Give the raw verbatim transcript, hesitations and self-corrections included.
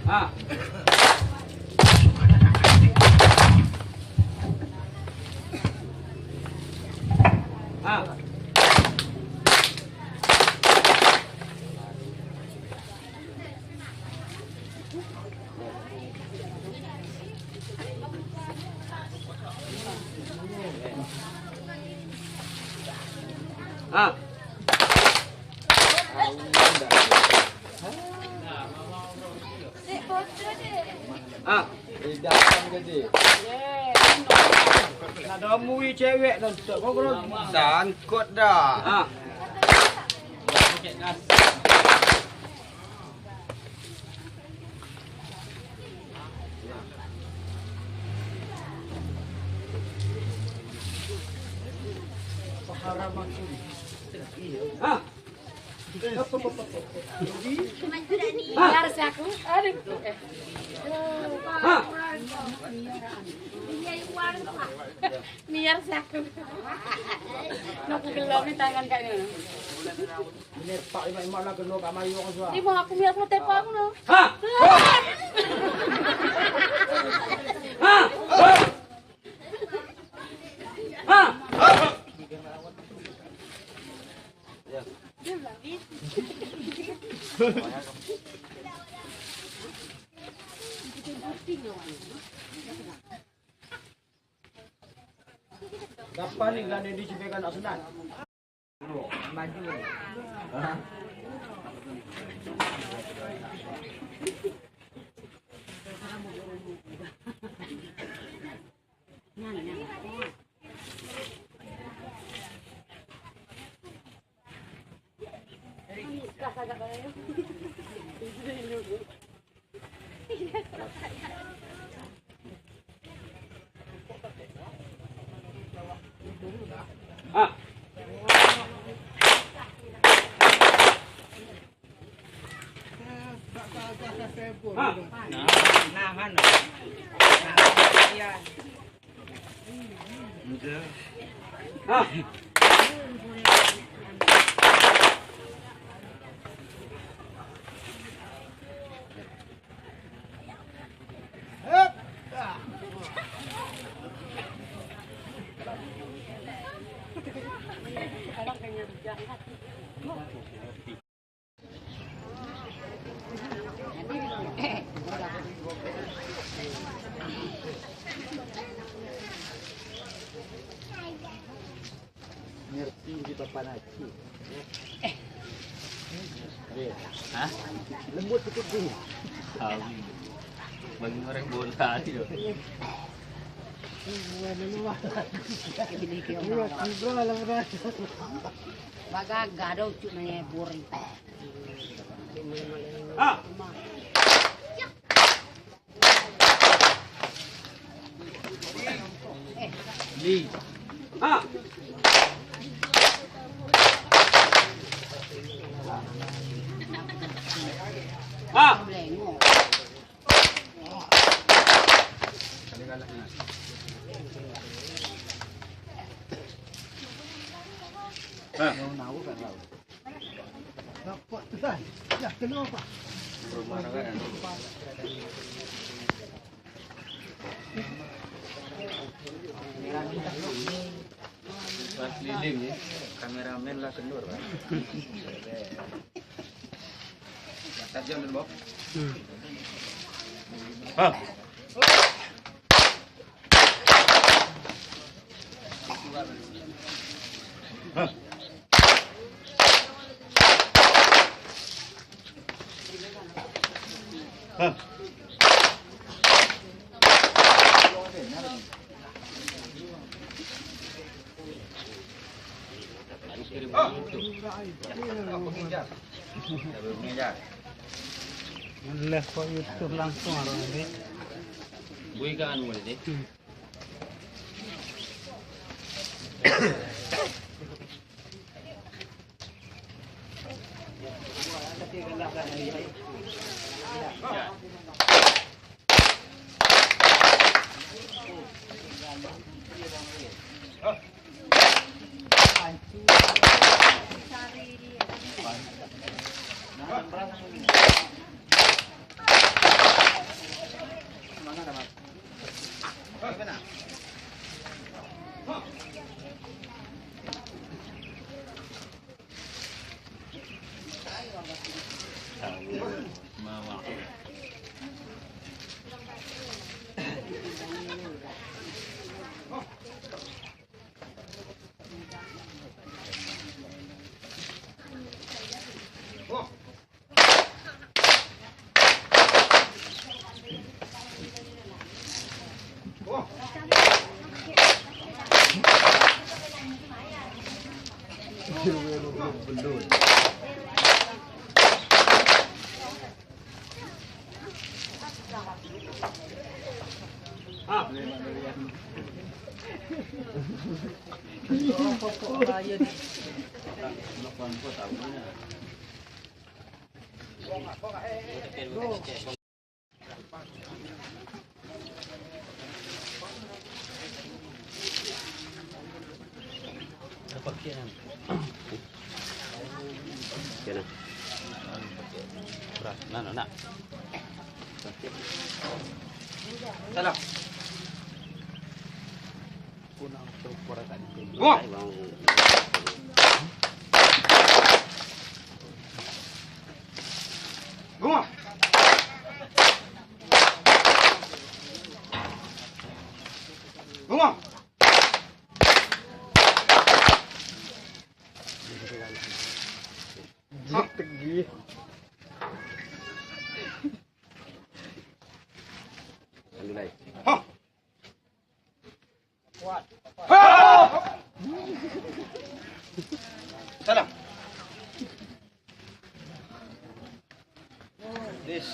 Ha. Ha. Ha. Ha. Lidah kan gede. Nak ada mui cewek nonton. Sangkut dah. Ha. Ha. Biar si aku. Aduh. Ha. Biar si aku. Nak gelap ni tangan kat ni. Ini pak imak-imak lah kena kat mayung suah. Imak aku biar aku tepak aku nah. Ha. Ha. Ha. Kapan ni gani di Cibee anak sunat? Maju. Ha. Ha. Nah, nah, kan. Nah, iya. Ha. Ngerti di papan aci. Hah? Lembut sikit tu. Tahu. Bagi orang bola dia. Bagagah dah ucut nanya bor itu. Ha. Li. Ha. Ha. Ha. Nampak tu kan? Ya, kena apa? Pas keliling ya, kameramen lah kendur, Pak. Tajam dulu, Bob. Ha. Ha. Ha. Leh kok YouTube langsung arah ni. Bui ka anu tadi. Salam. Bunga. Bunga. Bunga. Jih teugih. Alhamdulillah. Ha. Ha. Salam. Dis.